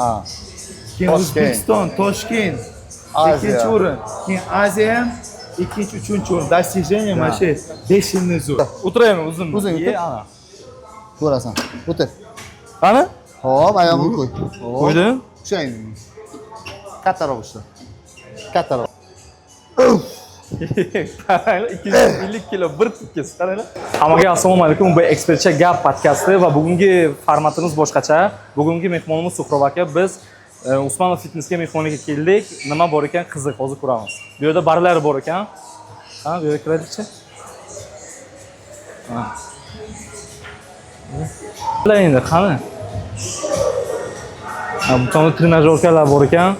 Ha. Keyin Toshkent. O'zbekiston, Toshkent. Aziya. Ikkinchi o'rin. Keyin Aziya ham ikkinchi, uchinchi o'rin. Достижение mana shu 5 yilni zo'r. O'tiraymi uzun? Uzun, o'tir. Ye, ana. Ko'rasan. O'tir. Qani? Hop, oyog'ini qo'y. Hop. Qo'ydim. Ushlang. Kattaroq ushla. Kattaroq. Qaranglar, 250 kilo bir tikis. Qaranglar. Hammaga assalomu alaykum. Bu Ekspertcha gap podkasti va bugungi formatimiz boshqacha. Bugungi mehmonimiz Suhrob aka. Biz Usmonov fitnessga mehmonlikka keldik. Nima bor ekan, qiziq, hozir ko'ramiz. Bu yerda barlar bor ekan. Ha, bu yerga kiraylikchi. Ha. Endi qani? Ha, bu tomonda тренажёрка lar bor ekan.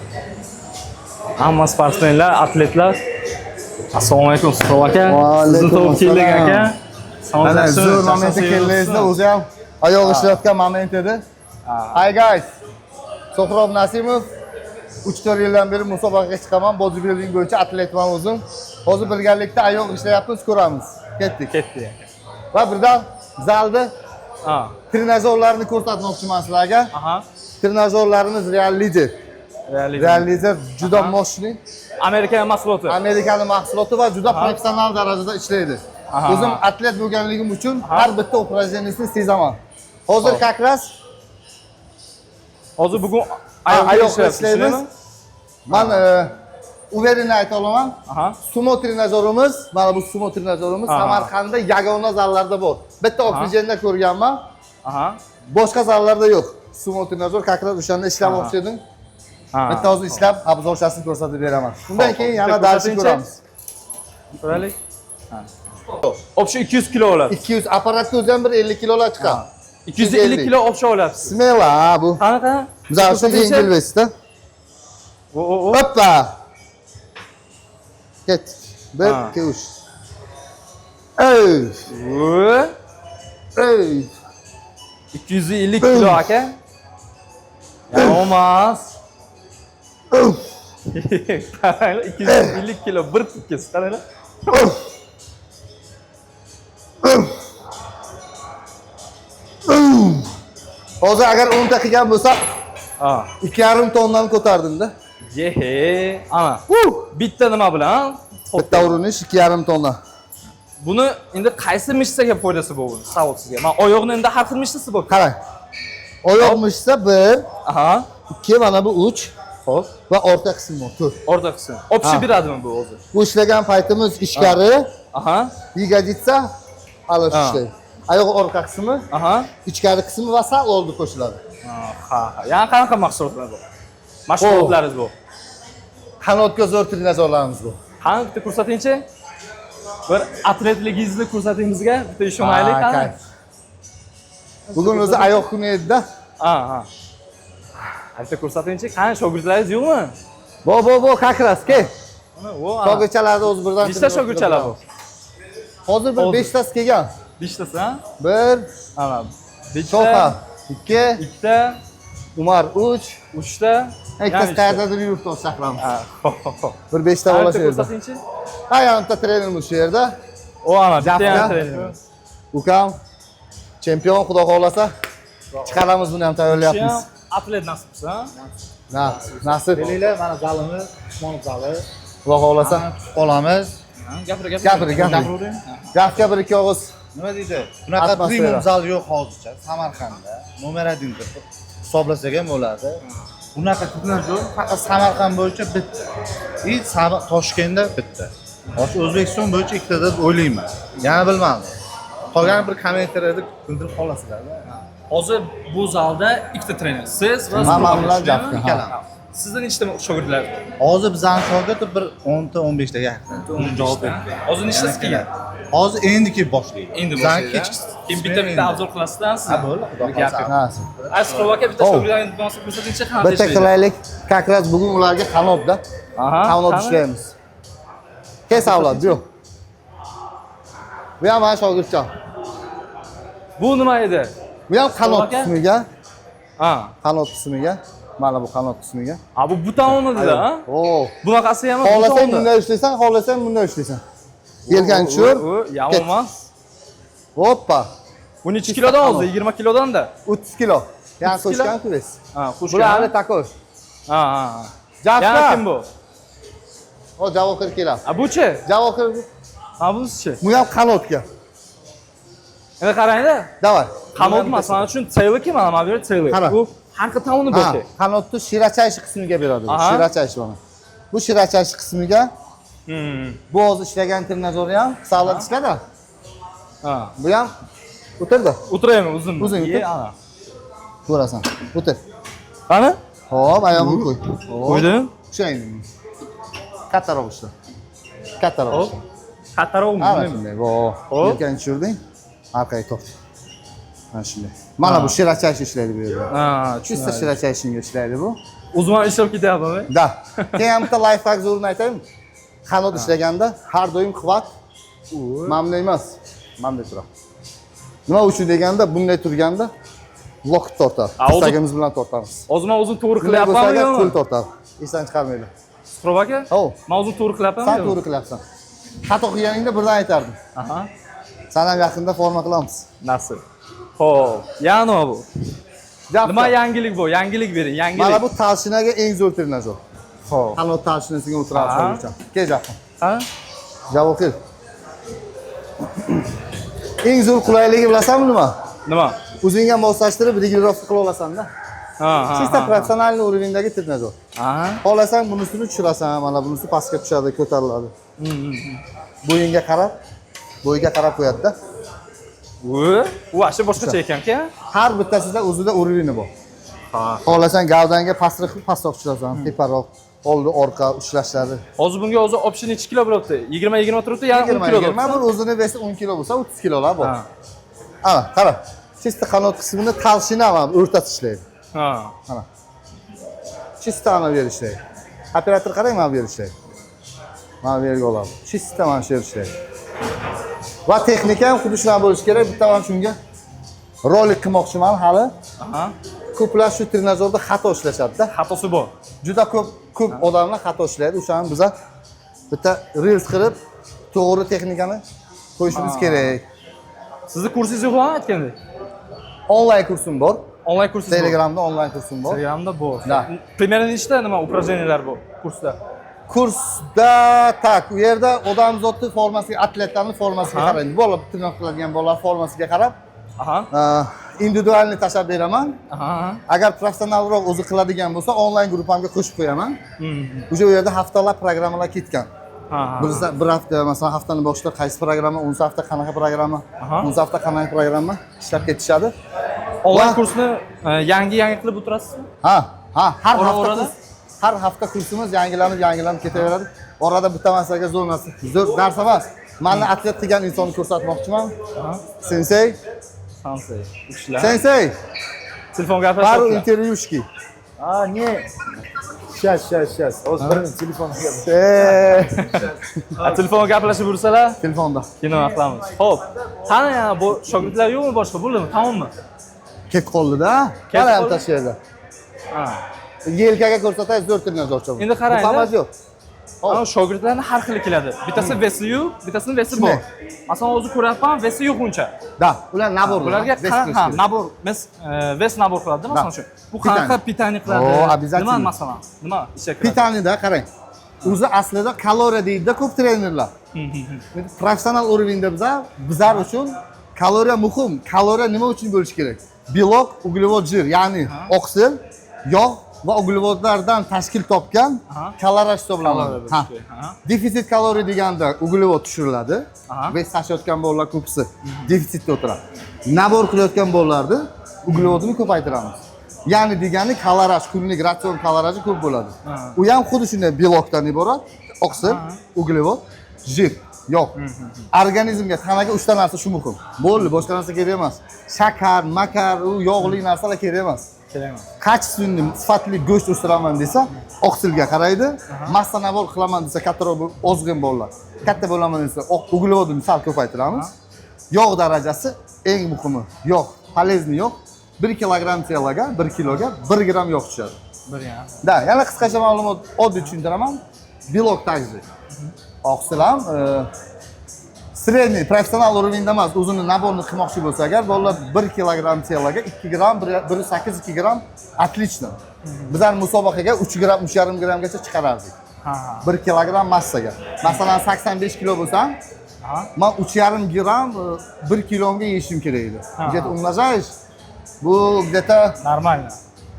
Hamma sportsmenlar, atletlar. Assalomu alaykum, Suhrob aka. Sizni topib keldik aka. Mana zo'r momentda keldingizda, o'zi ham oyoq ishlayotgan moment edi. Hi guys. So'hrob Nasimov 3-4 yildan beri musobaqaga chiqaman. Bodybuilding bo'yicha atletman o'zim. Hozir birgalikda oyoq ishlayapmiz, ko'ramiz. Ketdik. Ketdik aka. Va birdan zalda Ha. trenajyorlarni ko'rsatmoqchiman sizlarga. Aha. Trenajyorlarimiz Real Leader. Real. Real Leader juda мощный. Amerika mahsuloti. Amerikani mahsuloti va juda professional darajada ishlaydi. O'zim atlet bo'lganligim uchun har bitta упражнение sini sezaman. Hozir как раз Hozir bugun oyoqda ishlayapsiz, ishlaymiz. shundaymi? Man уверенно ayta olaman. Sumo trenajyorimiz, mana bu sumo trenajyorimiz Samarqandda yagona zallarda bor. Bitta Oksijenda ko'rganman. Boshqa zallarda yo'q. Sumo trenajyor как раз o'shanda ishlamoqchi edim. Bitta hozir ishlab, обзор chasini ko'rsatib beraman. Undan keyin Bitta yana дальше ko'rsatingchi. Ko'ramiz. Ko'raylik. Ha. Общий 200 kilo oladi. 200 apparatga o'zi ham bir 50 kilolar chiqadi. 250 kilo общий olyapsiz. Смело, ha bu. Qanaqa? Bizlar uchun yengil вес da. O, o, o. Hoppa. Ketdik. 1 Ha. 2 3. Ey! O. Ey! 250 kilo aka. Olmaz. Qaranglar, 250 kilo bir tikis. Qaranglar. Hozir agar 10 ta qilgan bo'lsak, 2,5 tonnani ko'tardim-da. Yehe. Ana. Bitta nima bilan? Bitta urinish 2,5 tonna. Buni endi qaysi мышца ga foydasi bu buni? Savol sizga. Men oyoqni endi har xil мышца si bor. Qarang. Oyoq мышца 1, 2, mana bu 3 va orqa qismi bor 4. O'rta qism. Общий beradimi bu o'zi? Bu ishlagan paytimiz ichkari, ягодица alif ishlaydi. Oyoq orqa qismi, ichkari qismi va sal oldi qo'shiladi. Ha. Yana qanaqa mahsulotlar bor? Mashg'ulotlaringiz bu. Qanotga zo'r trenajyorlarimiz bu. Qani, bitta ko'rsatingchi. Bir atletligingizni ko'rsating bizga, bitta ishonaylik, Ha, qani. kayf. Bugun o'zi oyoq kuni edi-da. Ha. Bitta ko'rsatingchi, qani shogirdlaringiz yo'qmi? Bo, bo, bo, как раз, ke. Mana, o, ana. Shogirdchalarni o'zi birdan. Nechta shogirdchalar bu? Hozir bir Hozir. 5 tasi kelgan. Beshtasi, ha? 1, Ana. Bitta, Soha 2, ikkita, Umar 3, uchta, ikkitasi yana uchta. qayerdadir yuribdi, hozir chaqiramiz. Ha, xo'p. Bir 5 ta Qani, bola bitta shu yerda. ko'rsatingchi. Ha, yana bitta trenerimiz shu yerda. O, ana, bitta Jafka. yana trenerimiz. Ukam chempion, xudo xohlasa. Chiqaramiz, buni ham Shu tayyorlayapmiz. ham atlet nasibsiz, ha? Na, nasib. Kelinglar, mana zalimiz, Usmonov zali. Xudo xohlasa. Hamma kutib qolamiz. Ha, gapir, gapir. Gapir, gapir. Gapiravering. Gapga bir ikki og'iz. Nima deydi? Bunaqa Atmosfera. premium zal yo'q hozircha Samarqandda. Nomer 1 deb hisoblasak ham bo'ladi. Bunaqa trenajyor faqat Samarqand bo'yicha bitta. И Toshkentda bitta. Hozir O'zbekiston bo'yicha ikkita deb o'ylayman. Yana bilmadim. Qolgan bir kommentariyada bildirib qolasizlar. Hozir bu zalda ikkita trener. Siz va Ha, Suhrob man aka, bilan shundaymi? Jafka, ha. Ikkalamiz. Sizda nechta shogirdlar? Hozir bizani shogird bir 10 ta 15 taga yaqin. Javob berdi. Hozir nechtasi kelgan? Hozir endi kelib boshlaydi. Endi Bizani boshlaydi. kechki Keyin bitta bitta обзор qilasizdan siz. Ha, bo'ldi, xudo Gap xohlasa. yo'q. Nasib. Ay, Suhrob aka, bitta Oh. shogirdlarni bo'lmasa ko'rsatingchi, qanaqa Bitta ishlaydi? qilaylik. Как раз bugun ularga qanotda. Qanot Qani? ishlaymiz. Kes avlod, yo'q. Bu ham mana shogirdcham. Bu nima edi? Bu ham qanot aka? qismiga, qanot qismiga. Mana bu qanot qismiga. Ha, bu bu tomonida, ha? O. Bunaqasi ham bu Xohlasang tomonda. bunday ishlaysan, xohlasang bunday ishlaysan. Yelkang tushir. U, yomon emas. Hoppa. Bu necha kilodan o'zi? 20 kilodan-da. 30 kilo. Yana 30 kilo? qo'shgan ku вес. Ha, Bular hali qo'shgan. такой. Ha. Yana Jafar. kim bu? O Javohir keladi. A buchi? Javohir Ha, bunisichi? bu ham qanotga. Endi qarangda. Давай. Qanot masalan uchun целый mana bu yer целый. Qara. Bu har xil tomoni Ha, bo'ki. qanotni широчайший qismiga beradi. Bu Aha. Широчайший mana. Bu широчайший qismiga bu hozir ishlagan trenajeri ham salad ishladi. Ha. Bu ham o'tirdi. O'tiraymi uzunmi? Uzun, o'tir. Ye, ana. Ko'rasan. O'tir. Qani? Hop, oyog'ini qo'y. Hop. Qo'ydim. Ushlang. Kattaroq ushla. Kattaroq Hop. ushla. Kattaroqmi? Ana shunday. Vo. Hop. Yelkani tushirding. Orqaga tort. Mana shunday. Mana bu широчайший ishlaydi bu yerda. Ha, Чисто tushunarli. широчайший ga ishlaydi bu. O'zim ham ishlab ketyapman. Да. Keyin ham bitta лайфхак zo'rini aytaymi? Qanot ishlaganda har doim quvvat mana bunday emas. Mana bunday turadi. Nima uchun deganda, bunday turganda локоть tortadi. A, o'zi- Tirsagimiz bilan tortamiz. Hozir men o'zim to'g'ri Bunday bo'lsa qilyapmanmi agar qo'l yo'qmi? tortadi. Esdan chiqarmanglar. Suhrob aka? Hov, Men o'zim to'g'ri qilyapmanmi? san yo'qmi? to'g'ri qilyapsan. Xato qilganingda birdan aytardim. Aha. San ham yaqinda forma qilamiz. Nasib. Xo'p, yana nima bu? Jaffa. Nima yangilik bu? Yangilik bering, yangilik. Mana bu толщина ga eng zo'r trenajyor. Xo'p. Qanot толщина siga o'tiramiz Aha. hozircha. Kel Jaffa. Ha? Javohir. Eng zo'r qulayligi bilasanmi nima? Nima? O'zingga moslashtirib регулировка qila olasan-da. Ha. Чисто профессиональный уровень dagi trenajyor. Ha. Xohlasang bunisini tushirasan, mana bunisi pastga tushadi, ko'tariladi. Bo'yingga qarab, bo'yiga qarab qo'yadi-da. U вообще boshqacha ekan-ku. Har bittasida o'zida уровень i bor. Ha. Xohlasang gavdangga pastroq qilib pastroq tushirasan, teparoq, oldi, orqa ushlashlari. Hozir bunga o'zi общий necha kilo bo'lyapti? 20 20 turibdi, yana 10 20 kilo. 20 bir o'zini вес i 10 kilo bo'lsa 30 kilolar bor. Ha. Ana, qara. Чисто qanot qismini толщина mana o'rtasi ishlaydi. Ha. Mana. Чисто ana bu yer ishlaydi. Operator qarang, mana bu yer ishlaydi. Mana bu yerga oladi. Чисто mana shu yer ishlaydi. Va texnika ham xuddi shunaqa bo'lishi kerak. Bitta mana shunga rolik qilmoqchiman hali. Aha. Ko'plar shu trenajyorda xato ishlashadi-da. Xatosi bor. Juda ko'p ko'p odamlar xato ishlaydi. O'shani biza bitta reels qilib to'g'ri texnikani qo'yishimiz kerak. Sizni kursingiz yo'qmi aytgandek? Onlayn kursim bor. Onlayn kursingiz bor. Telegramda onlayn kursim bor. Telegramda bor. Да. Примерно nechta nima упражнения lar bor kursda? Kursda так, u yerda odam zoti formasiga, atletlarning formasiga qaraydi. Bola тренировка qiladigan bolalar formasiga qarab, индивидуальный tashlab beraman. Agar professionalroq o'zi qiladigan bo'lsa, onlayn gruppamga qo'shib qo'yaman. O'sha u yerda haftalab programmalar ketgan. Ha. Bir hafta, masalan, haftani boshida qaysi programma, 10 hafta qanaqa programma, 10 hafta qanaqa programma ishlab ketishadi. Onlayn kursni yangi yangi qilib o'tirasizmi? Ha, har Ora hafta orada? kurs, har hafta kursimiz yangilanib yangilanib ketaveradi. Orada bitta masalaga zo'r narsa, zo'r dars emas. Mani atlet qilgan insonni ko'rsatmoqchiman. Sensey, Sensey. Ushlar. sensey, Telefon пару gaplashyaptilar. интервьюшки. А, не. Сейчас, сейчас, сейчас. Hozir bir minut telefon. Ha, telefon gaplashib yursalar, Telefonda. kino qilamiz. Xo'p. Qani yana bu shogirdlar yo'qmi boshqa? Bo'ldimi? Tamommi? Ketib qoldi-da. Ketib Mana ham qoldi? tashlaydi. Ha. Yelkaga ko'rsatay, zo'r trenajyorcha bu. Endi qarang-da. Bu hammasi yo'q. Ana shogirdlarni har xili keladi. Bittasi вес i yo'q, bittasini вес i bor. Shunday. Masalan, o'zi ko'ryapman, вес i yo'q uncha. Да, ular набор. Bularga Вес qanaqa qilish ha, kerak. набор, mes вес набор qiladi, masalan shu. Bu qanaqa питание qiladi? O, обязательно. Nima masalan? Nima ishga kiradi? Питание da qarang. O'zi aslida kaloriya deydi-da ko'p trenerlar. Professional уровень da bizlar uchun kaloriya muhim. Kaloriya nima uchun bo'lishi kerak? Белок, углевод, жир, ya'ni oqsil, yog' va uglevodlardan tashkil topgan kaloraj hisoblanadi. Kaloriya Ha. bo'lishi kerak, ha. Defitsit kaloriya deganda uglevod tushiriladi. Вес tashlayotgan bolalar ko'pisi defitsitda o'tiradi. Набор qilayotgan bolalarni uglevodini ko'paytiramiz. Ya'ni degani kaloraj, kunlik ratsion kaloraji ko'p bo'ladi. U ham xuddi shunday белок dan iborat: oqsil, uglevod, жир, yog'. Organizmga, tanaga uchta narsa shu muhim. Bo'ldi, boshqa narsa kerak emas. Shakar, makar, u yog'li narsalar kerak emas. Kerak emas. Качественный, sifatli go'sht o'stiraman desa, oqsilga qaraydi. Massa набор qilaman desa, kattaroq ozg'in bolalar. Katta bo'laman desa, uglevodini sal ko'paytiramiz. Yog' darajasi eng muhimi. Yog', полезный yog'. 1 kilogramm тела ga, 1 kiloga 1 gramm yog' tushadi. Bir yana. Да, yana qisqacha ma'lumot oddiy tushuntiraman. Белок также. Oqsil ham Средний professional уровень da emas, o'zini набор ni qilmoqchi bo'lsa agar, bolalar 1 kilogramm тела ga 2 gramm, 1,8 2 gramm отлично. Bizlar musobaqaga 3 gramm, 3,5 grammgacha chiqarardik. 1 kilogramm massaga. Masalan, 85 kilo bo'lsam, man 3,5 gramm 1 kilomga yeyishim kerak edi. Где-то умножаешь, bu где-то Нормально.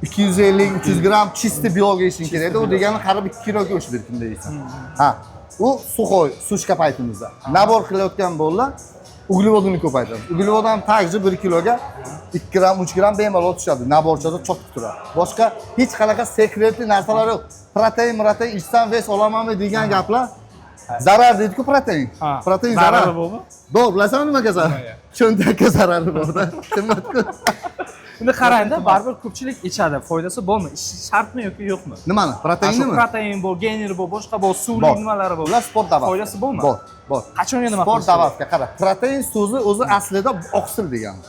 250-300 gramm чистый белок yeyishing kerak edi. U degani qariyb 2 kilo go'sht bir kunda yeysan. Ha. U сухой, сушка paytimizda. Набор qilayotgan bolalar углевод ini ko'paytiradi. Углевод ham также 1 kiloga 2 gramm, 3 gramm bemalol tushadi. Набор chada chotib turadi. Boshqa hech qanaqa секретный narsalar yo'q. Protein, protein ichsam вес olamanmi degan gaplar zarar deydi-ku protein. Protein Zarari zarar. bormi? To'g'ri, bilasanmi nimaga zarar? Cho'ntakka zarari borda. Qimmat-ku. Endi qarangda, baribir ko'pchilik ichadi. Foydasi bormi? Ichish shartmi yoki yo'qmi? Nimani? Shu Proteinnimi? protein bor, geyner bor, boshqa bor, suvli Bor. nimalari bor. Ular sport добавка. Foydasi bormi? Bor, bor. Qachon nima Sport qilish kerak? добавка qara. Protein so'zi o'zi aslida oqsil degani.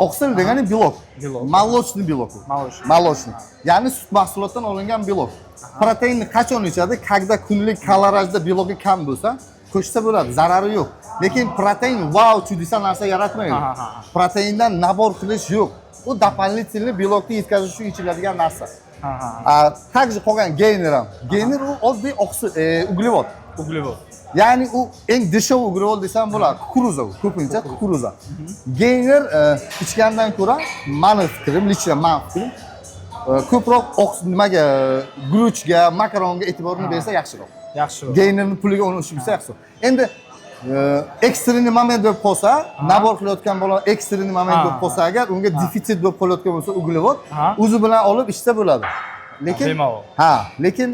Oqsil degani белок. Белок. Молочный белок u. Молочный. Молочный. Ya'ni sut mahsulotidan olingan белок. Proteinni qachon ichadi? Когда kunlik калораж da белок i kam bo'lsa, qo'shsa bo'ladi, zarari yo'q. Lekin protein vau чудеса narsa yaratmaydi. Ha, ha, ha. Proteindan набор qilish yo'q. U дополнительный белок ni yetkazish uchun ichiladigan narsa. Ha, ha. A, также qolgan geyner ham. Geyner u oddiy oqsil, углевод. Углевод. Ya'ni u eng дешевый углевод desam bo'ladi. Kukuruza u, ko'pincha kukuruza. Geyner ichgandan ko'ra mani fikrim, лично mani fikrim, ko'proq oq nimaga, guruchga, makaronga e'tiborni bersa yaxshiroq. Yaxshiroq. Geynerni puliga uni ichsa yaxshiroq. Endi экстренный момент bo'lib qolsa, набор qilayotgan bola экстренный момент bo'lib qolsa agar, unga defitsit bo'lib qolayotgan bo'lsa углевод, o'zi bilan olib ichsa bo'ladi. Lekin Bemalol. Ha, lekin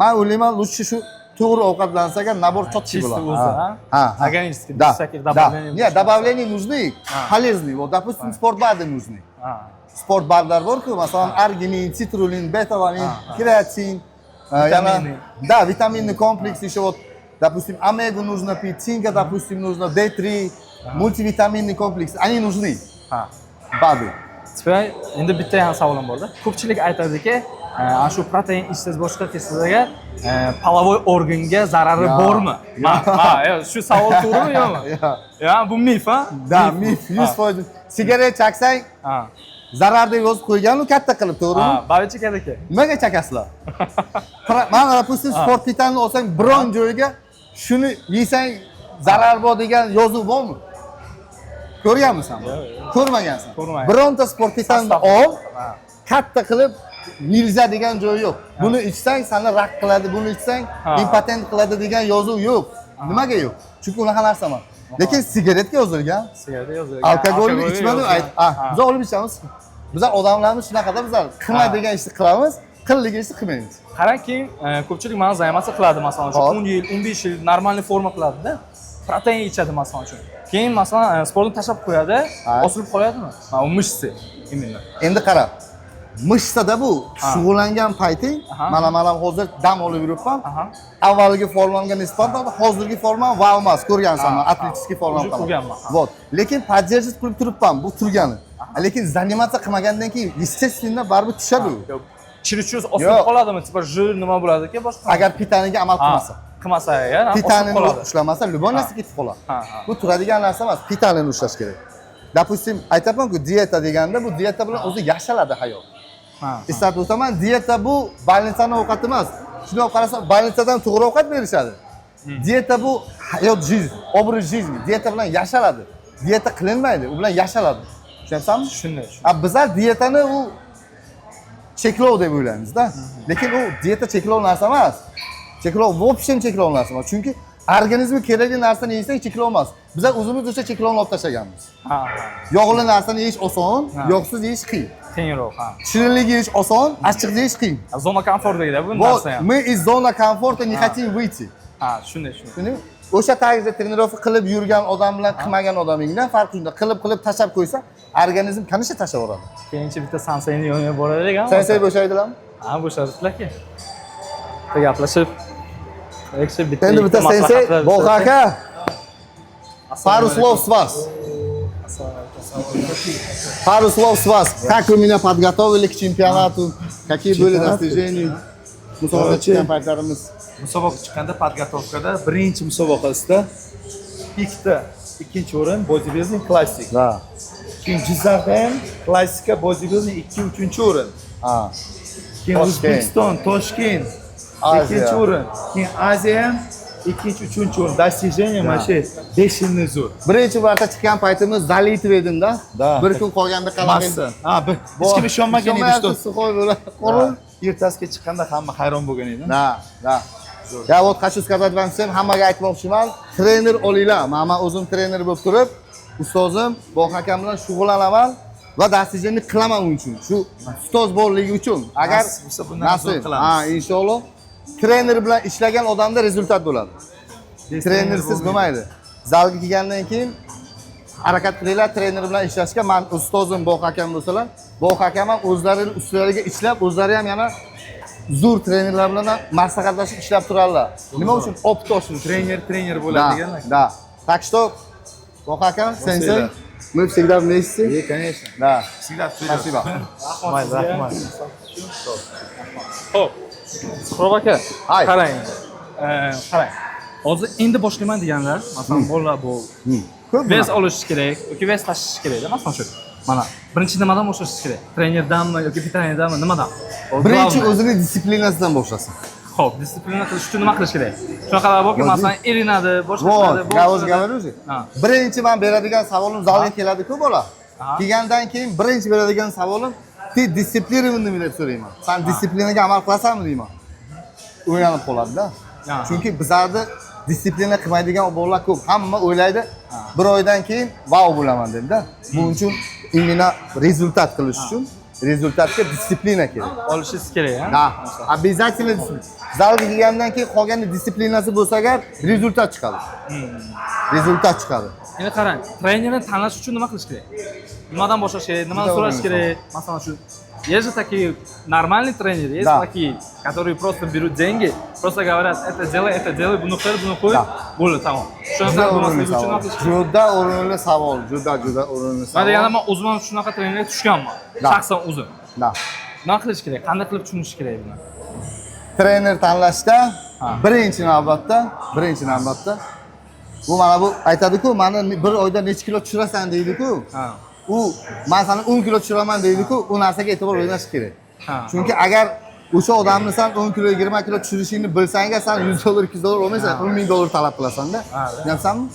man o'ylayman, лучше shu to'g'ri ovqatlansa agar, набор четкий Чисто bo'ladi. o'zi, ha? Ha. Органический, Да. без всяких Да. добавлений. Нет, добавления нужны, полезные. Вот, допустим, спортбады нужны. Sport БАД lar borku, masalan, arginin, sitrulin, betalanin, kreatin, yana Витамины. да, витаминный комплекс еще вот, допустим, омегу нужно пить, цинка, допустим, нужно, D3, мультивитаминный комплекс, они нужны, БАДы. Теперь endi bitta ham savolim borda. Ko'pchilik aytadiki, ana shu protein ichsangiz, boshqa qilsangiz agar, половой орган ga zarari bormi? Ma, shu savol to'g'rimi yo'qmi? Ya. Ya, bu mif, ha? Да, mif, 100%. Sigaret chaksang zarar deb yozib qo'ygan u katta qilib, to'g'rimi? Ha, baribir chekadi aka. Nimaga chakasizlar? Mana, допустим, sport titanni olsang, biron joyiga shuni yeysang zarar bor degan yozuv bormi? Ko'rganmisan? Ko'rmagansan. Ko'rmagan. Bironta sport titanni Состав. ol, katta qilib нельзя degan joyi yo'q. Buni ichsang seni rak qiladi, buni ichsang impotent qiladi degan yozuv yo'q. Nimaga yo'q? Chunki unaqa narsa emas. Lekin sigaretga yozilgan. Sigaretga yozilgan. Alkogolni ichma deb ayt. Ah, biz olib ichamiz. Bizlar odamlarimiz shunaqada, bizlar qilma degan ishni qilamiz, qil degan ishni qilmaymiz. Qarang, keyin ko'pchilik mana заниматься qiladi, masalan uchun Hop. 10 yil, 15 yil нормальный forma qiladida. Protein ichadi, masalan uchun. Keyin masalan sportni tashlab qo'yadi, osilib qoladimi? Mana u мышцы именно. Endi qara. Мышца da bu shug'ullangan payting, mana hozir dam olib yuribman. Avvalgi formamga nisbatan hozirgi formam vau emas, ko'rgansan, man атлетический formam Уже qanaqa. ko'rganman. Вот. Lekin поддерживать qilib turibman, bu turgani. Lekin заниматься qilmagandan keyin, естественно, baribir tushadi u. Yo'q, чересчур osilib Yo'q. qoladimi? Типа жир nima bo'ladi aka boshqa? Agar питание ga amal qilmasa. Qilmasa agar, osilib Питание ni qoladi. ushlamasa, любой narsa ketib qoladi. Ha, ha. Bu turadigan narsa emas, питание ni ushlash kerak. Допустим, aytyapman-ku, dieta deganda bu dieta bilan o'zi yashaladi hayot. Eslatib o'taman, dieta bu больница ni ovqati emas. Shunday olib qarasa, больница dan to'g'ri ovqat berishadi. Dieta bu hayot, жизнь, образ жизни. Dieta bilan yashaladi. Dieta qilinmaydi, u bilan yashaladi. Tushunyapsanmi? Shunday. A bizlar dietani u cheklov deb o'ylaymizda. Lekin u dieta cheklov narsa emas. Cheklov, в общем, cheklov narsa emas. Chunki organizmga kerakli narsani yesang, cheklov emas. Bizlar o'zimiz o'sha cheklovni olib tashlaganmiz. Ha, ha. Yog'li narsani yeyish oson, yog'siz yeyish qiyin. Qiyinroq, ha. Shirinlik yeyish oson, achchiq yeyish qiyin. Зона комфорт degida bu Вот, narsa ham. мы из зоны комфорта не хотим выйти. Ha, shunday, shunday. Tushundingmi? O'sha tarzda тренировка qilib yurgan odam bilan qilmagan odamingdan farq shunda. Qilib qilib tashlab qo'ysa, organizm конечно tashlab yuboradi. Keyinchi bitta sanseyni yoniga boraylik, ha. Sensey bo'shaydilarmi? Ha, bo'shadilar aka. Bitta gaplashib, Yaxshi, bitta Endi bitta ikkita sensey, maslahatlar Boqa bersa. aka, пару слов с вас. Пару слов с вас. Как вы меня подготовили к чемпионату? Какие были достижения? Musobaqa chiqqan paytlarimiz. Musobaqa chiqqanda, подготовка da birinchi musobaqasida Ikkita ikkinchi o'rin bodybuilding klassik. Да. Keyin Jizzaxda ham klassika bodybuilding ikki, uchinchi o'rin. Ha. Keyin Toshkent. O'zbekiston, Toshkent Aziya. ikkinchi o'rin. Keyin Aziya ham ikkinchi, uchinchi o'rin. Достижение вообще бешеный zo'r. Birinchi marta chiqqan paytimiz залитый edimda. Да. Bir kun qolganda qalag'im. Massa. Ha, hech kim ishonmagan edi, что Сухой bo'ladi. Qorin. Ertasiga chiqqanda hamma hayron bo'lgan edi. Да. Я вот хочу сказать вам всем, hammaga aytmoqchiman, trener olinglar. Man o'zim trener bo'lib turib, ustozim Boq akam bilan shug'ullanaman va достижение qilaman uning uchun. Shu ustoz borligi uchun. Agar Nasib bo'lsa bundan zo'r nasib, qilamiz. Ha, inshaalloh. Trener bilan ishlagan odamda результат bo'ladi. Без Trenersiz bo'lmaydi. Zalga kelgandan keyin harakat qilinglar trener bilan ishlashga. Man ustozim Boq akam bo'lsalar, Boq akam ham o'zlari ustlariga ishlab, o'zlari ham yana zo'r trenerlar bilan ham maslahatlashib ishlab turadilar. Nima uchun? Опыт oshirish uchun. Trener trener bo'ladi Да, deganlar. да. Так что, Boq aka, sensei, мы всегда вместе. И, конечно. Да. Всегда вперед. Спасибо. Mayli, rahmat. Xo'p. Suhrob aka, Hay. qarang. Qarang. Hozir endi boshlayman deganlar, masalan, bolalar bu Ko'p вес bunaqa. Olish kerak yoki вес tashish kerakda, masalan shu. Mana, birinchi nimadan boshlash kerak? Trenerdanmi yoki питание danmi, nimadan? Birinchi Главное. O'zini дисциплина sidan boshlasin. Xo'p, дисциплина qilish uchun nima qilish kerak? Shunaqalar borki, masalan, erinadi, boshqa Вот, qiladi, я уже говорю же. Ha. Birinchi man beradigan savolim, zalga keladi-ku bola. Ha. Kelgandan keyin birinchi beradigan savolim, "Ты дисциплинированный mi?" deb so'rayman. "San дисциплина ga amal qilasanmi?" deyman. O'ylanib qoladi-da. Ha. Chunki bizlarda дисциплина qilmaydigan bolalar ko'p. Hamma o'ylaydi, bir oydan keyin vau bo'laman deb-da. Buning uchun, именно результат qilish uchun, результат ga дисциплина kerak. Olishingiz kerak, ha? Да, обязательно дисциплина. Zalga kelgandan keyin qolgani дисциплина si bo'lsa agar, результат chiqadi. Результат chiqadi. Endi qarang, trenerni tanlash uchun nima qilish kerak? Nimadan boshlash kerak, nimadan Juda so'rash o'rinli. Kerak? Masalan, shu есть же такие нормальные тренеры, есть Да. такие, которые просто берут деньги, просто говорят: это делай, это делай, buni qil, buni qo'y, Да. bo'ldi, tamom. Juda Shunaqa o'rinli bo'lmasligi uchun savol. nima qilish kerak? Juda o'rinli savol, juda juda o'rinli Man savol. deganda, man o'zim ham shunaqa trenerga tushganman. Да. Shaxsan o'zim. Да. Nima qilish kerak? Qanday qilib tushunish kerak buni? Trener tanlashda Ha. birinchi navbatda bu, mana bu aytadi-ku, mani bir oyda necha kilo tushirasan deydi-ku. Ha. U man sani 10 kilo tushiraman deydi-ku, u narsaga e'tibor bermash kerak. Ha. Chunki agar o'sha odamni san 10 kilo, 20 kilo tushirishingni bilsang, san 100 dollar, 200 dollar olmaysan, 10 ming dollar talab qilasan-da. Ha. Tushunyapsanmi?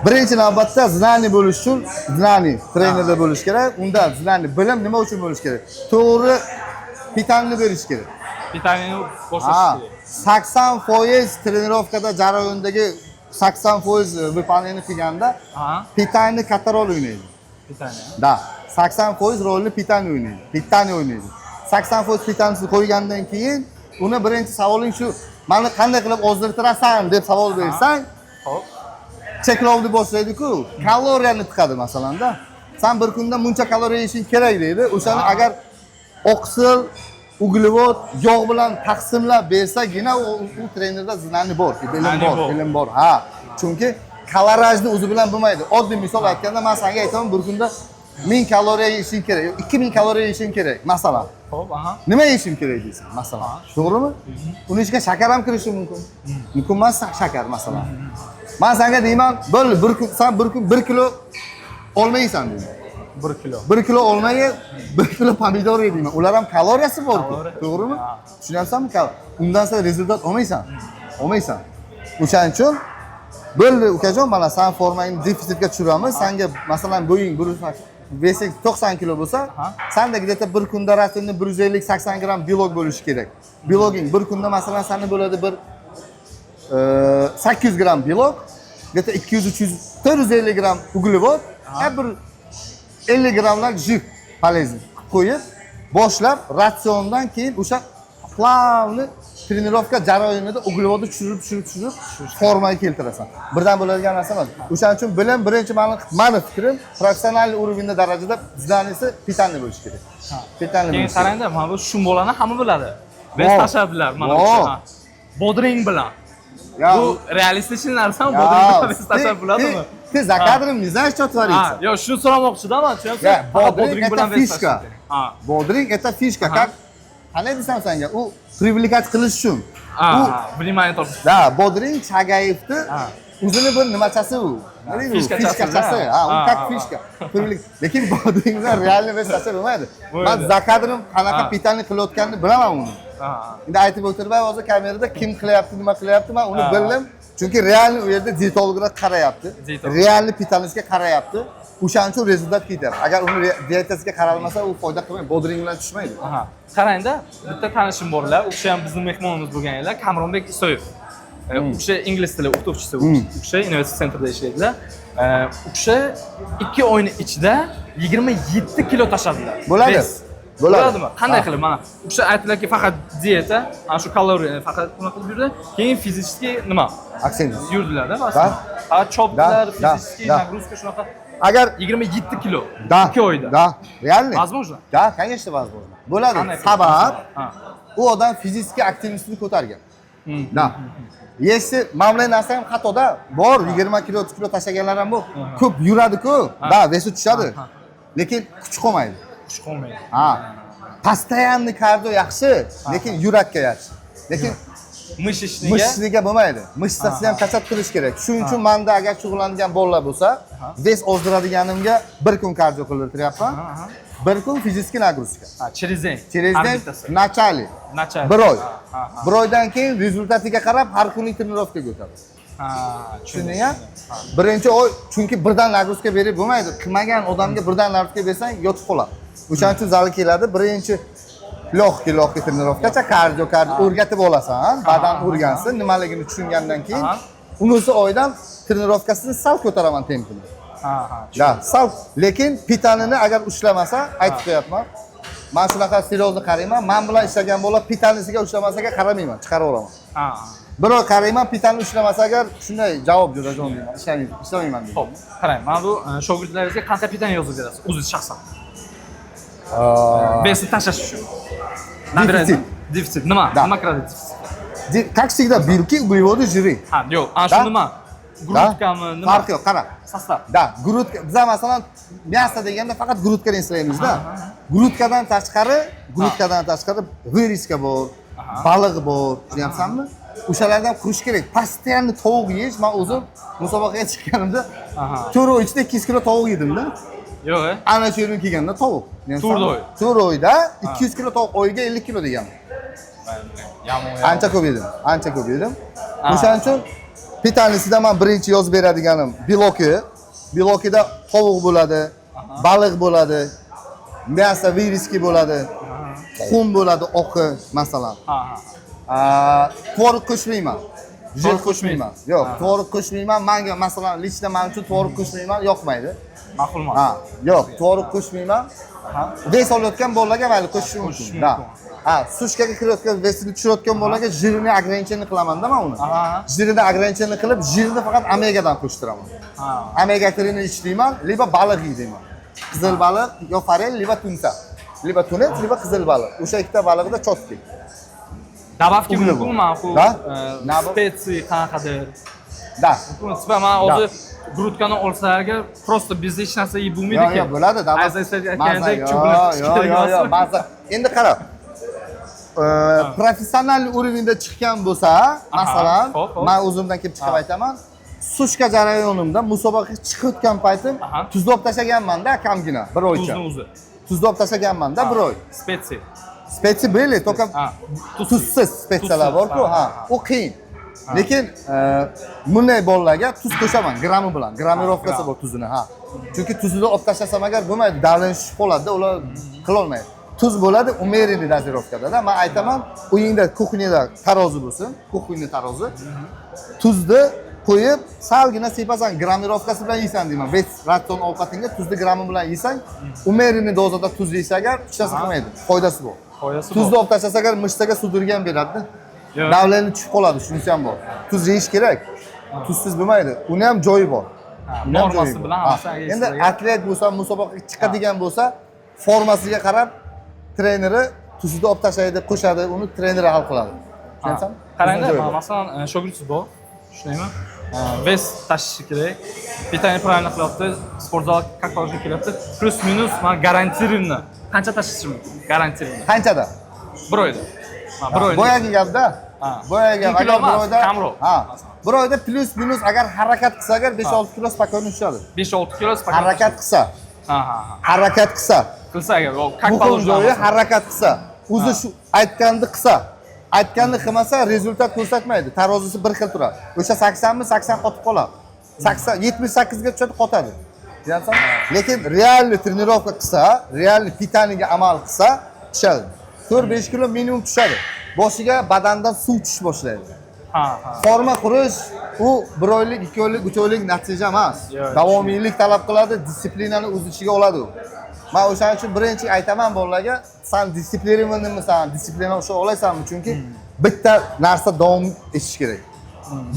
Birinchi navbatda знание bo'lish uchun знание trenerda bo'lish kerak. Unda знание, bilim nima uchun bo'lishi kerak? To'g'ri питание berish kerak. Питание ni boshlash Ha, kerak. 80% тренировка da jarayondagi 80% выполнение qilganda Ha. питание katta rol o'ynaydi. Питание. Да, 80% rolni питание o'ynaydi. Питание o'ynaydi. 80% питание sini qo'ygandan keyin uni birinchi savoling shu: "Mani qanday qilib ozdirtirasan?" deb savol bersang, Xo'p. cheklovni boshlaydi-ku. Kaloriyani tiqadi masalanda. "San bir kunda buncha kaloriya yeyishing kerak", deydi. O'shani agar oqsil, углевод, yog' bilan taqsimlab bersagina u trenerda знание bor, bilim Знание bor, bor. Bilim bor. Ha, chunki калораж ni o'zi bilan bo'lmaydi. Oddiy misol aytganda, man senga aytaman, bir kunda 1000 kaloriya yeyishing kerak, 2000 kaloriya yeyishing kerak, masalan. Xo'p, aha. Nima yeyishim kerak deysan, masalan. To'g'rimi? Uni ichiga shakar ham kirishi mumkin. Mumkin emas shakar, masalan. Man senga deyman, bo'ldi, bir kun san bir kun 1 kilo olma yeysan deyman. 1 kilo. 1 kilo olma ye, 1 kilo pomidor ye deyman. Ular ham kaloriyasi bor-ku. Kaloriya. To'g'rimi? Ha. Tushunyapsanmi? Undan sen результат olmaysan. Olmaysan. O'shaning uchun bo'ldi, ukajon, mana san formangni defitsitga tushiramiz. Sanga, masalan, bo'ying bir вес ing 90 kilo bo'lsa, sanda где-то bir kunda ratsionda 150-80 gramm белок bo'lishi kerak. Белок ing bir kunda, masalan, sani bo'ladi bir 800 gramm белок, где-то 200, 300, 450 gramm углевод, bir 50 grammlar жир полезный qo'yib boshlab, ratsiondan keyin o'sha плавный тренировка jarayonida углевод ni tushirib, tushirib, tushirib formaga keltirasan. Birdan bo'ladigan narsa emas. O'shaning uchun bilim birinchi mani fikrim, professional уровень da, darajada знание si питание bo'lishi kerak. Питание Keyin bo'lishi kerak. Qarangda, mana bu shumbolani hamma biladi. Вес Во. tashladilar mana Во. bu. Ha. Bodring bilan. Ya, Bu реалистичный narsami? ya, Bodring bilan вес tashlab ты- bo'ladimi? Ты за кадром не знаешь, что творится. Ha, yo'q, shuni so'ramoqchidaman, tushunyapsiz? Ya, Faqat bodring bilan это вес фишка. tashlash kerak. Ha. Bodring это фишка. Aha. Как qanday desam senga, u привлекать qilish uchun. Ha, U внимание tortish. Да, bodring Chagayevni Ha. O'zini bir nimachasi u. Nima deydi u? Фишка chasi. Фишка chasi. Ha, u Ha, как ha, фишка. Lekin bodring bilan реальный вес tashlab bo'lmaydi. Man Bo'lmaydi. за кадром qanaqa питание qilayotganini bilaman uni. Endi aytib o'tirmay hozir kamerada kim qilyapti, nima qilyapti, man uni bildim. Chunki реальный u yerda dietologlar qarayapti. Dietolog. Реальный питание siga qarayapti. O'shaning uchun результат ketyapti. Agar uni dietasiga qaralmasa, u foyda qilmaydi, bodring bilan tushmaydi. Aha. Qarangda, bitta tanishim borlar, u kishi ham bizni mehmonimiz bo'lgan edilar, Kamronbek Isoyev. U kishi ingliz tili o'qituvchisi, u kishi innovatsiya центр ida ishlaydilar. U kishi 2 oyni ichida 27 kilo tashladilar. Bo'ladi. Вес. Bo'ladi. Bo'ladimi? Qanday Ha. qilib? Mana u kishi aytdilarki, faqat dieta, ana shu kaloriya faqat unaqa qilib yurdi. Keyin физический nima? Aksengiz. Yurdilar-da, masalan. Ha, chopdilar, Да, да, физический да. нагрузка shunaqa Agar 27 kilo. да, 2 oyda. Да, реально. Возможно? Да, конечно, возможно. Bo'ladi. Qanday qilib? Sabab Ha. u odam физический активность ini ko'targan. Да. Если mana bunday narsa ham xatoda bor, 20 kilo, 30 kilo tashlaganlar ham bor. Ko'p yuradi-ku, да, вес i tushadi. Lekin kuch qolmaydi. Kuch qolmaydi. Ha. Постоянный kardio yaxshi, lekin yurakka yaxshi. Lekin Мышечный ga мышечный ga bo'lmaydi. Мышца sini ham качать qilish kerak. Shuning uchun menda agar shug'ullangan bolalar bo'lsa, вес ozdiradiganimga bir kun kardio qildirtiryapman. Bir kun физический нагрузка. Ha, через день. Через Har день bittasi. в начале. Начале. Bir oy. Ha, ha, Bir oydan keyin результат iga qarab har kunlik тренировка ga o'tadi. Ha, Tushunding? Birinchi oy, chunki birdan нагрузка berib bo'lmaydi. Qilmagan odamga birdan нагрузка bersang, yotib qoladi. O'shaning uchun zalga keladi. Birinchi легкий легкий тренировка cha kardio kardio o'rgatib olasan, badan o'rgansin, nimaligini tushungandan keyin unisi oydan тренировка sini sal ko'taraman, tempini. Ha, ha. Да, sal, lekin питание ni agar ushlamasa, aytib qo'yapman. Man shunaqa серьезно qarayman. Man bilan ishlagan bola питание siga ushlamasa qaramayman, chiqarib yuboraman. Ha. Bir oy qarayman, питание ushlamasa agar, shunday javob, jo'rajon deyman, ishlamayman, ishlamayman deyman. Xo'p, qarang, mana bu shogirdlaringizga qanaqa питание yozib berasiz o'zingiz shaxsan? Вес ni tashlash uchun. Defitsit. Defitsit nima? Да. Nima kiradi defitsitga? Как всегда, белки, углеводы, жиры. Ha, yo'q, ana shu Да. nima? Грудка mi, nima? Farqi yo'q, qara. Состав. Да, грудка. Biza masalan мясо deganda faqat грудка ni eslaymizda. Грудка dan tashqari, грудка dan tashqari вырезка bor, baliq bor, tushunyapsanmi? O'shalardan ham qurish kerak. Постоянно tovuq yeyish, men o'zim musobaqaga chiqqanimda 4 oy ichida 200 kilo tovuq yedimda. Yo'q, e? Ana shu yerdan kelganda tovuq. To'rt oy. 4 oyda 200 kilo tovuq, oyiga 50 kilo degan. Yomon. Ancha ko'p yedim. Ancha ko'p yedim. O'shaning uchun питание sida man birinchi yozib beradiganim белоки. Белоки da tovuq bo'ladi, baliq bo'ladi, мясо вырезки bo'ladi, tuxum bo'ladi, oqi masalan. Ha, ha. Tvorog qo'shmayman. Жир Tvorog qo'shmayman. Yo'q, tvorog qo'shmayman. Manga masalan, лично man uchun tvorog qo'shmayman, yoqmaydi. Ma'qul emas. Ha, yo'q, tvorog qo'shmayman. Вес olayotgan bolalarga mayli, qo'shishi Qo'shish mumkin. Да. mumkin. Ha, сушка ga kirayotgan, вес ini tushirayotgan bolalarga жир ini ограничение qilamanda man uni. Жир ini ограничение qilib, жир ni faqat omegadan qo'shtiraman. Omega 3 ni ichlayman, либо baliq yeyman. Qizil baliq, yo форель, либо тунца. Либо тунец, либо qizil baliq. O'sha ikkita baliqda чёткий. Добавки Углевод. mumkinmi? Ma'qul. Да. Nabo- Специи qanaqadir. Да. Mumkin. Типа man hozir грудка ni olsa agar, просто bizda hech narsa yeb bo'lmaydi Yo'q, yo'q, bo'ladi. Добав- Aziz Maza, aytgandek, yo'q, cho'pini yo'q, yo'q, yo'q, maza. Endi qara. Professional уровень da chiqqan bo'lsa, masalan, xo'p, xo'p. men o'zimdan kelib chiqib aytaman. Сушка jarayonimda musobaqaga chiqayotgan paytim tuzlab tashlaganman-da kamgina, bir oycha. Tuzni o'zi. Tuzlab tashlaganman-da bir oy. Специи. Специи были, только tuzsiz специя lar Tuzsiz, bor-ku, ha, u qiyin. Lekin bunday bolalarga tuz qo'shaman, grammi bilan. Граммировка si Gramm. bor tuzini, ha. Chunki tuzini olib tashlasam agar bo'lmaydi, давление tushib qoladi, ular qilolmaydi. Tuz bo'ladi умеренный дозировка da. Man aytaman, uyingda кухня da tarozi bo'lsin, кухонный tarozi. Tuzni qo'yib, salgina sepasan, граммировка si bilan yeysan deyman. Весь ratsion ovqatingga tuzni grammi bilan yeysang, умеренный dozada tuz yeysa agar, hech narsa qilmaydi. Foydasi bor. Foydasi bor. Tuzni olib tashlasa agar, мышца ga судорога ham beradida. Yo'q. Давление tushib qoladi, shunisi ham bor. Tuz yeyish kerak. Tuzsiz bo'lmaydi. Uni ham joyi bor. Uni ham Normasi joyi bor. bilan Ha. hammasi Endi yeysizlar. atlet bo'lsa, musobaqaga chiqadigan bo'lsa, formasiga qarab treneri tuzini olib tashlaydi, qo'shadi, uni treneri hal qiladi. Tushunyapsanmi? Qarangda, Tuzini joyi bor. masalan, shogirdingiz bor, shundaymi? Вес tashlashi kerak. Питание правильно qilyapti, sport zal как положено kelyapti. Плюс минус, man гарантированно qancha tashlashi mumkin? Гарантированно. Qanchada? Bir oyda. Bir oyda. Boyagi gapda. Boyagi gap. 10 kilo Agar bir emas, oyda kamroq. Ha. Bir oyda плюс-минус agar harakat qilsa, agar 5-6 kilo спокойно tushadi. 5-6 kilo спокойно. Harakat qilsa, Ha, ha, ha. harakat qilsa, Qilsa agar, как muhim положено. joyi harakat qilsa, o'zi shu aytganini qilsa, aytganini qilmasa результат ko'rsatmaydi. Tarozisi bir xil turadi. O'sha 80 mi 80 qotib qoladi. 80 78 ga tushadi, qotadi. Tushunyapsanmi? Lekin реальный тренировка qilsa, реальный питание ga amal qilsa, tushadi. 4-5 kilo minimum tushadi. Boshiga badandan suv tushish boshlaydi. Ha, ha. Forma qurish u bir oylik, 2 oylik, 3 oylik natija emas. Yo'q. Davomiylik talab qiladi, дисциплина ni o'z ichiga oladi u. Man o'shaning uchun birinchi aytaman bolalarga, san дисциплинированный misan, дисциплина ushlay olasanmi? Chunki bitta narsa davom etish kerak.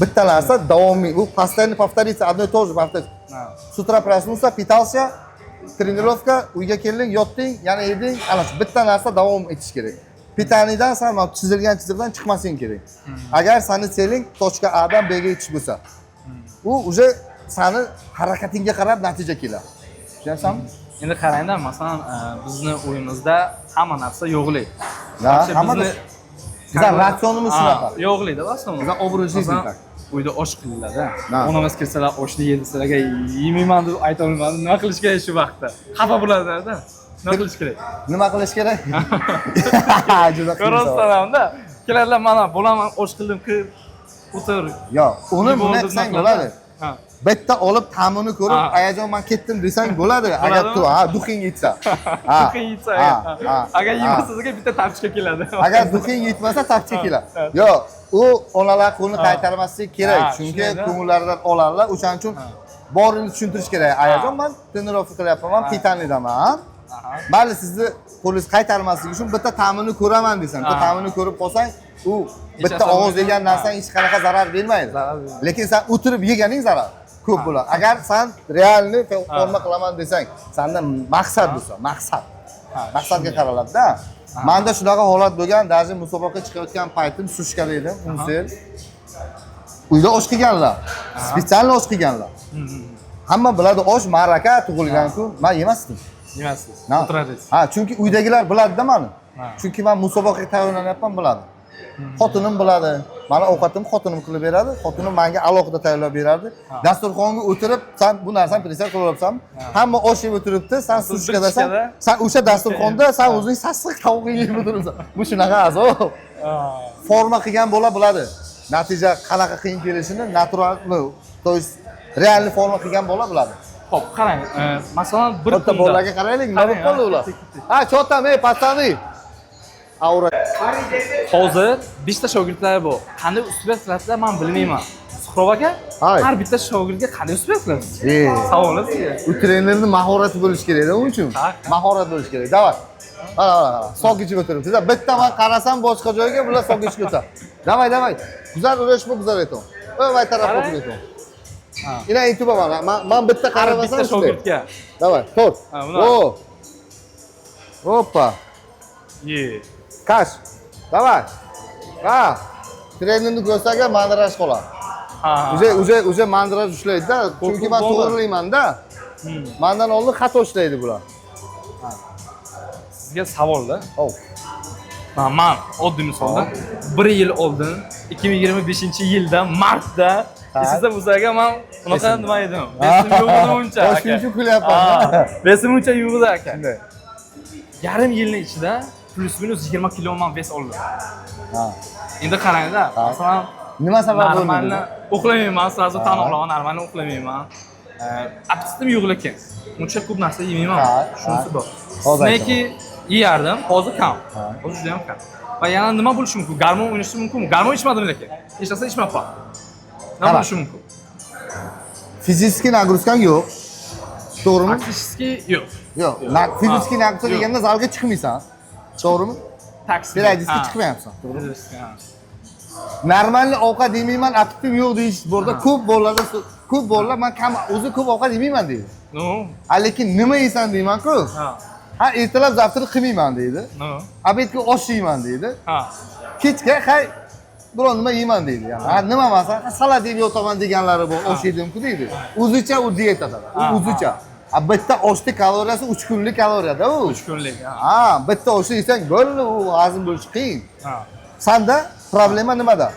Bitta narsa davomiy, u постоянно повториться, одно и то же повторить. С утра проснулся, питался, тренировка, uyga kelding, yotding, yana yeding, ana shu bitta narsa davom etish kerak. Питание dan san mana chizilgan chiziqdan chiqmasing kerak. Agar sani цель ing точка A dan B ga yetish bo'lsa, u уже sani harakatingga qarab natija keladi. Tushunyapsanmi? Endi qarangda, masalan, bizni uyimizda hamma narsa yo'qlik. Да, Вообще hammada bizlar ratsionimiz shunaqa. Yo'qlikda в основном. Bizlar образ жизни Masalan, так. uyda osh qilinadi. Да. Onamiz kelsalar oshni ye desalar, yemayman deb aytolmayman. Nima qilish kerak shu vaqtda? Xafa bo'ladilar-da. Nima qilish kerak? Nima qilish kerak? Juda qiyin savol. Ko'rasizlar-da. Keladilar, mana bo'laman, osh qildim, kir, o'tir. Yo'q, uni Yeb bunday oldim, qilsang nima bo'ladi. Ha. Bitta olib ta'mini ko'rib, ayajon man ketdim desang bo'ladi. Agar Bo'ladimi? tu ha дух ing yetsa. Ha. Дух ing yetsa Ha, agar. ha, Agar ha. yemasa sizga bitta tapchika keladi. Agar дух ing yetmasa tapcha keladi. Yo'q, u onalar qo'lini qaytarmaslik kerak, chunki shundayda. ko'ngillaridan oladilar. O'shaning uchun borini tushuntirish kerak. Ayajon man тренировка qilyapman, man питание daman. Mayli sizni qo'lingiz qaytarmasligi uchun bitta ta'mini ko'raman desang, bitta ta'mini ko'rib qolsang, u bitta Ichasan og'iz degan narsang hech qanaqa zarar bermaydi. Zarar bermaydi. Lekin sen o'tirib yeganing zarar ko'p bo'ladi. Agar san реальный forma qilaman desang, sanda maqsad bo'lsa, maqsad. Maqsadga qaraladi-da. Manda shunaqa holat bo'lgan, даже musobaqa chiqayotgan paytim сушка da edim, Unsel. Uyda osh qilganlar. Специально osh qilganlar. Hamma biladi osh ma'raka tug'ilgan kun, man yemasdim. Yemasiz. Ha. O'tiradingiz. Ha, chunki uydagilar biladi-da mani. Chunki man musobaqaga tayyorlanyapman biladi. Xotinim biladi. Mani ovqatimni xotinim qilib beradi. Xotinim menga alohida tayyorlab berardi. Dasturxonga o'tirib, san bu narsani presar qilib olyapsanmi? Hamma osh yeb o'tiribdi, san Siz bir сушка dasan. тычка da- San o'sha dasturxonda san o'zing sassiq tovuqni yeb o'tiribsan. Bu shunaqa azob. Forma qilgan bola biladi. Natija qanaqa qiyin kelishini natural, ну, то есть реальный forma qilgan bola biladi. Xo'p, qarang, masalan, bir Bitta kunda bolalarga qaraylik, nima bo'lib Qarang, qoldi ular? Ha, чё там, ey, пацаны? Aura. Hozir 5 ta shogirdlar bor. Qanday успеть qilasizlar, men bilmayman. Suhrob aka, Hay. har bitta shogirdga qanday успеть qilasiz? Ey. Savol sizga. U trenerning mahorati bo'lishi kerakda uning uchun. Ha. Mahorat bo'lishi kerak. Давай. Qara, qara, qara. Сок ichib o'tiribdi. Bitta man qarasam boshqa joyga, bular сок ichib o'tadi. Давай, давай. Guzar urishmi, guzar aytaman. Voy tarafga Qarang. o'tib. Ina aytib mana. Man bitta Har qaramasam bitta shogirdga. Давай, to'rt. Ha, bunaqa. O. Опа. Ye. Kash. Давай. Ha. Trenerni ko'rsak ham мандраж qoladi. Ha. Уже уже уже мандраж ushlaydi-da. Chunki man Qo'rquv bormi? to'g'rilayman-da. Mandan oldin xato ishlaydi bular. Sizga savolda. Hop. Man oddiy misolda bir yil oldin 2025-yilda martda esingizda bo'lsa agar man unaqa Esimda. nima edim. Вес im yo'q edi uncha. aka. Shuning uchun kulyapman. Ha, вес im uncha yo'q edi aka. Shunday. Yarim yilning ichida плюс-минус 20 kilo man вес oldim. Endi qarangda, masalan, Nima sabab bo'ldi? нормально uxlamayman, сразу tan olaman, нормально uxlamayman. Appetit im yo'q lekin. Uncha ko'p narsa yemayman. Shunisi bor. Hozir Снеки yeyardim, hozir kam. Hozir juda ham kam. Va yana nima bo'lishi mumkin? Gormon o'ynashi mumkinmi? Gormon ichmadim lekin. Hech narsa ichmabman. Nima Qara. bo'lishi mumkin? Физический нагрузка ng yo'q. To'g'rimi? Практически yo'q. Yo'q. Физический нагрузка Yo'q. deganda zalga chiqmaysan. To'g'rimi? Taksi. Периодически chiqmayapsan. To'g'rimi? Физически, ha. Нормальный ovqat yemayman, appetit im yo'q deyish borda ko'p bolalarda ko'p bolalar man kam o'zi ko'p ovqat yemayman deydi. Ну, Ha, lekin nima yeysan deyman-ku. Ha, ertalab завтрак qilmayman deydi. Ну. Обед ga osh yeyman deydi. Kechga hay biron nima yeyman deydi. Yani, ha nima masalan, ha, salat yeb yotaman deganlari bor, osh yedim-ku deydi. O'zicha u dietada. U o'zicha. Ha, bitta oshni kaloriyasi 3 kunlik kaloriyada u. 3 kunlik. Ha. Ha, bitta oshni yesang bo'ldi, u hazm bo'lishi qiyin. Sanda problema nimada?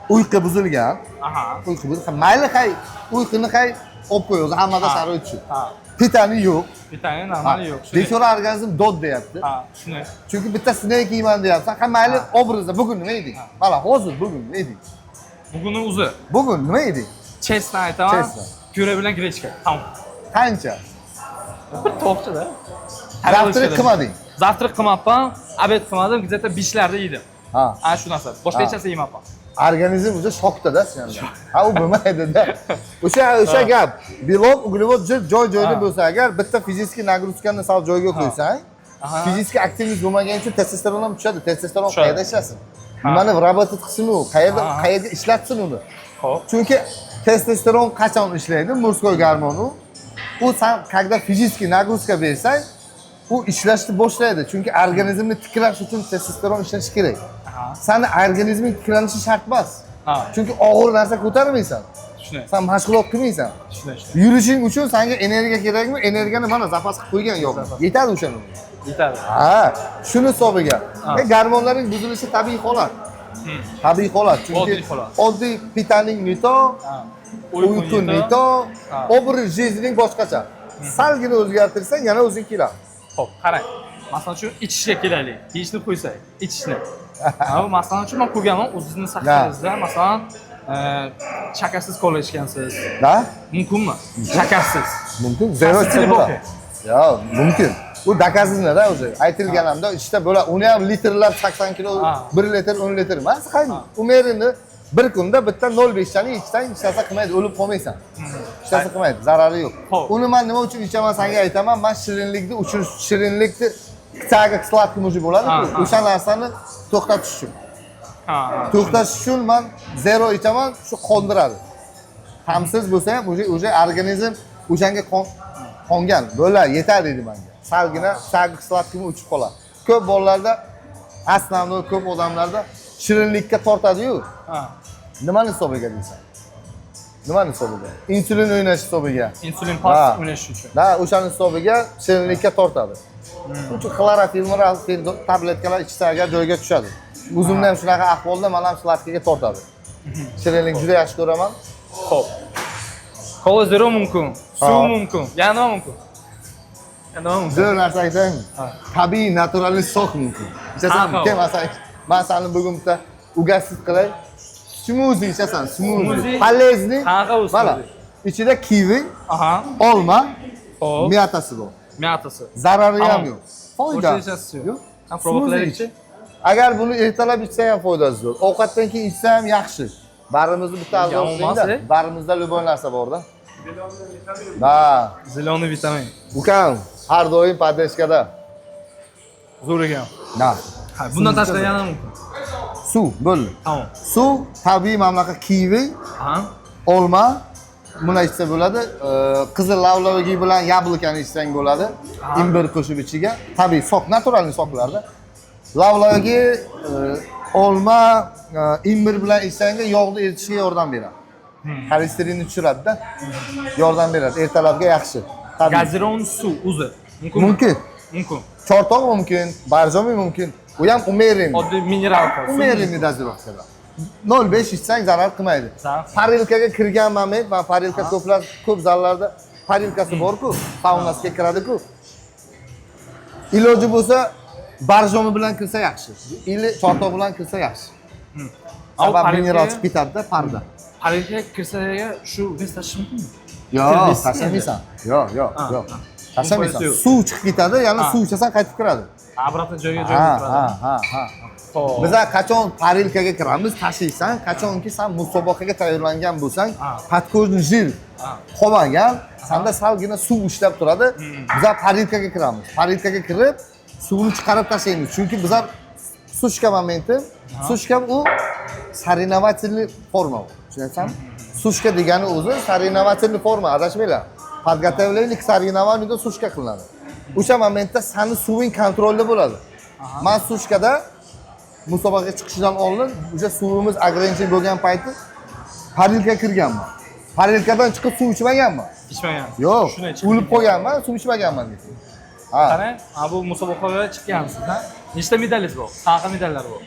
Uyqu buzilgan. Uyqu buzilgan. Mayli, hay, uyquni hay olib qo'y, o'zi hammada sharoit shu. Питание yo'q. Питание normal yo'q. Shunday. Bechora organizm dod deyapti. Ha, shunday. Chunki bitta снек yeyman deyapsan. Ha, mayli, obrazda bugun nima yeding? Mana hozir bugun nima yeding? Buguni o'zi Bugun nima yeding? Честно aytaman. Честно. Pyure bilan grechka. Tamom. Qancha? Bir tovuqcha-da. Завтрак qilmading. Завтрак qilmabman, обед qilmadim, где-то 5larda yedim. Ha, shu narsa. Boshqa hech narsa yemabman. Organizm уже shokda-da senda. Ha, u bo'lmaydi-da. O'sha gap. Белок, углевод joy joyida bo'lsa, agar bitta физический нагрузка ni sal joyga qo'ysang, физический активность bo'lmagani uchun testosteron ham tushadi. Testosteron qayerda ishlasin? Nimani выработать qilsin u? Qayerda ishlatsin uni? Xo'p. Chunki testosteron qachon ishlaydi? Мужской gormon u. U san когда физический нагрузка bersang, u ishlashni boshlaydi. Chunki organizmni tiklash uchun testosteron ishlashi kerak. Sani organizming tiklanishi shart emas. Chunki og'ir narsa ko'tarmaysan. Shunday. San mashg'ulot qilmaysan. Shunday, shunday. Yurishing uchun sanga energiya kerakmi? Energiyani mana zapas qilib qo'ygan yo'q. Yetadi o'shani. Yetadi. Ha, shuni hisobiga. Gormonlaring buzilishi tabiiy holat. Tabiiy holat. Chunki Oddiy holat. Oddiy питание не то, uyqu не то, образ жизни boshqacha. Salgina o'zgartirsang, yana o'zing keladi. Xo'p, qarang. Masalan uchun ichishga kelaylik. Yeyishni qo'ysak, ichishni. Ha, masalan uchun men ko'rganman o'zingizni sahifangizda, masalan, shakarsiz kola ichgansiz. Da? Mumkinmi? Shakarsiz. Mumkin. Zero Shakarsiz bo'ladi. Yo, mumkin. U доказано-da уже. Aytilgan hamda ichda bo'ladi. Uni ham litrlab 80 kilo, 1 litr, 10 litr emas. Hay, умеренно bir kunda bitta 0.5 tani ichsang, hech narsa qilmaydi, o'lib qolmaysan. Hech narsa qilmaydi, zarari yo'q. Uni men nima uchun ichaman senga aytaman, men shirinlikni uchun, shirinlikni тяга к сладкому уже bo'ladi-ku. O'sha narsani to'xtatish uchun. To'xtatish uchun men zero ichaman, shu qondiradi. Ta'msiz bo'lsa ham уже organizm o'shanga qongan. Bo'ladi, yetadi deydi menga. Salgina тяга к сладкому o'chib qoladi. Ko'p bolalarda, основной ko'p odamlarda shirinlikka tortadi-yu. Nimani hisobiga deysan? Nimani hisobiga? Insulin o'ynash hisobiga. Insulin past o'ynash uchun. Da, o'shani hisobiga shirinlikka tortadi. Shuning uchun xlorofil, murafil tabletkalar ichsa agar joyga tushadi. O'zimda ham shunaqa ahvolda, men ham сладкий ga tortadi. Shirinlik juda yaxshi ko'raman. Xo'p. Kola zero mumkin, suv mumkin. Yana nima mumkin? Yana nima mumkin? Zo'r narsa aytaymi? Tabiiy, naturalniy сок mumkin. Ichasanmi? Ha, Kel, man seni bugun bitta угостить qilay. Smuzi ichasan, smuzi. Smuzi? Полезный. Qanaqa u Mana, smuzi? ichida kivi, olma, мята si bor. Мята si. Zarari ham Tamam. yo'q. Foyda. Boshqa hech yo'q. Yo'q. Ha, proba Smuzi qilaylikchi. ich. Agar buni ertalab ichsa ham foydasi zo'r. Ovqatdan keyin ichsa ham yaxshi. Barimizda bitta Yomon a'zo emas, e? Barimizda любой narsa borda. Ha, Зеленый vitamin. Ukam har doim поддержка da. Zo'r ekan. Na. Ha, bundan tashqari yana mumkin. Suv bo'ldi. Tamom. Suv tabiiy mamlakat kivi, olma buni ichsa bo'ladi. Qizil lavlagi bilan яблоко ni ichsang bo'ladi. Imbir qo'shib ichiga. Tabiiy сок, натуральный сок larda. Lavlagi, olma, imbir bilan ichsang yog'ni eritishga yordam beradi. Xolesterinni tushiradi-da. Yordam beradi. Ertalabga yaxshi. Tabiiy. Газированный suv o'zi. Mumkinmi? Mumkin. Mumkin. Chortoq mumkin, Borjomi mumkin. U ham умеренный. Oddiy mineralka. Умеренный дозировка da. 0.5 ichsang zarar qilmaydi. Zarar. Парилка ga kirgan moment, man парилка ko'plar ko'p zallarda парилка si bor-ku, saunasiga kiradi-ku. Iloji bo'lsa Borjomi bilan kirsa yaxshi. Или chortoq bilan kirsa yaxshi. Au, Sabab mineral парилка ga chiqib ketadi-da parda. Парилка ga kirsa shu vес tashish mumkinmi? Yo'q, Kirmaysiz tashlamaysan. Yo'q, yo'q, yo'q. Tashlamaysan. Yo'q. Suv chiqib ketadi, yana suv ichasan qaytib kiradi. Обратно joyga joyga turadi. Ha, ha, ha. Xo'p. Biza qachon парилка ga kiramiz, tashiysan, qachonki san musobaqaga tayyorlangan bo'lsang, подкожный жир qolmagan, sanda salgina suv ushlab turadi. Biza парилка ga kiramiz. Парилка ga kirib, suvni chiqarib tashlaymiz. Chunki bizlar сушка momenti, сушка u соревновательный forma u. Tushunyapsanmi? Сушка degani o'zi соревновательный forma, adashmanglar. Подготовление к соревнованию da сушка qilinadi. O'sha momentda sani suving kontrolda bo'ladi. Man сушка da musobaqaga chiqishidan oldin o'sha suvimiz ограничен bo'lgan payti парилка kirganman. Парилка dan chiqib suv ichmaganman. Ichmagan. Yo'q, Shunday chiqib o'lib ketgan. qolganman, suv ichmaganman deydi. Ha. Qarang, ha, bu musobaqaga chiqqansiz, ha? Nechta medalingiz bor? Qanaqa medallar bor?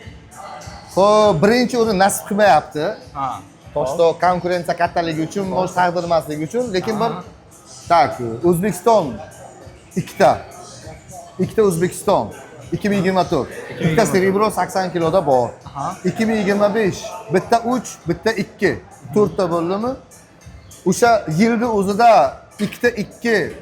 Xo'p, birinchi o'rin nasib qilmayapti. Ha. Toshda konkurensiya kattaligi uchun, может, taqdirmasligi uchun, lekin bir так, O'zbekiston ikkita. Ikkita O'zbekiston 2024. Bitta серебро 80 kiloda bor. 2025 bitta 3, bitta 2. To'rtta bo'ldimi? O'sha yilni o'zida ikkita 2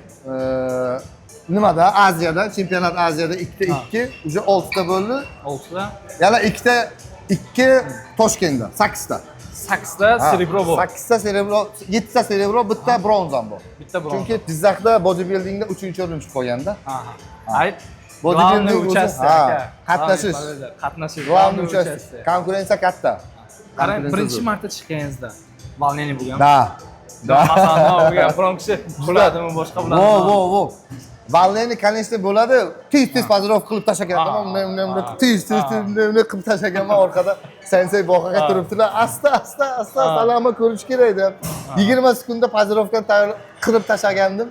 nimada Aziyada, chempionat Aziyada ikkita 2, уже 6 ta bo'ldi. Oltita. Yana ikkita 2 Toshkentda, 8 ta. Sakkizta серебро bor. 8 ta серебро, 7 ta серебро, bitta bronzam bor. Bitta bronza. Chunki Jizzaxda bodybuildingda 3-o'rin chiqib qolganda. Ha. Ay, главный Bodybuilding o'zi- участие ha, aka. qatnashish. Qatnashish. Главный участие. Konkurensiya katta. Qarang, Konkurensiya birinchi zo'r. marta chiqqaningizda волнение bo'lgan. Да. Да. Masalan, bo'lgan, biron kishi bo'ladimi, boshqa bo'ladimi? Во, во, во. Волнение, конечно, bo'ladi. Tez tez постановка qilib tashlaganman. Unday, unday, unday tez tez tez unday, unday qilib tashlaganman. Orqada sensey boqaga turibdilar. Asta, asta, asta salomni ko'rish kerak deb. 20 sekundda постановка ni tayyor qilib tashlagandim.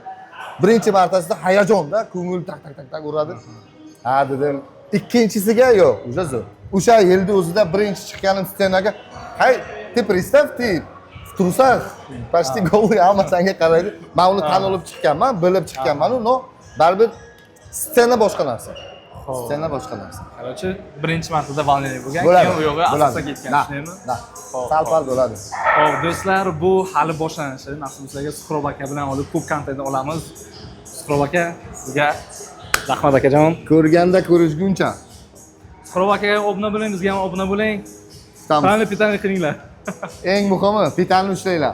Birinchi martasida hayajonda, ko'ngil tak tak tak tak uradi. Ha, dedim. Ikkinchisiga yo'q, уже zo'r. O'sha yilni o'zida birinchi chiqqanim сцена ga, hay, ты представь, ты в трусах, почти голый, hamma senga qaraydi. Men uni tan olib chiqqanman, bilib chiqqanman, но baribir сцена boshqa narsa. Сцена boshqa narsa. Короче, birinchi martada волнение bo'lgan, Bo'ladi. keyin u yog'i Bo'ladi. asta ketgan, Да, shundaymi? да. Sal-pal bo'ladi. Xo'p, do'stlar, bu hali boshlanishi. Nasib sizlarga Suhrob aka bilan olib ko'p kontent olamiz. Suhrob aka, sizga rahmat, akajon. Ko'rganda ko'rishguncha. Suhrob akaga obuna bo'ling, bizga ham obuna bo'ling. Kutamiz. Правильно питание qilinglar. Eng muhimi, питание ni ushlanglar.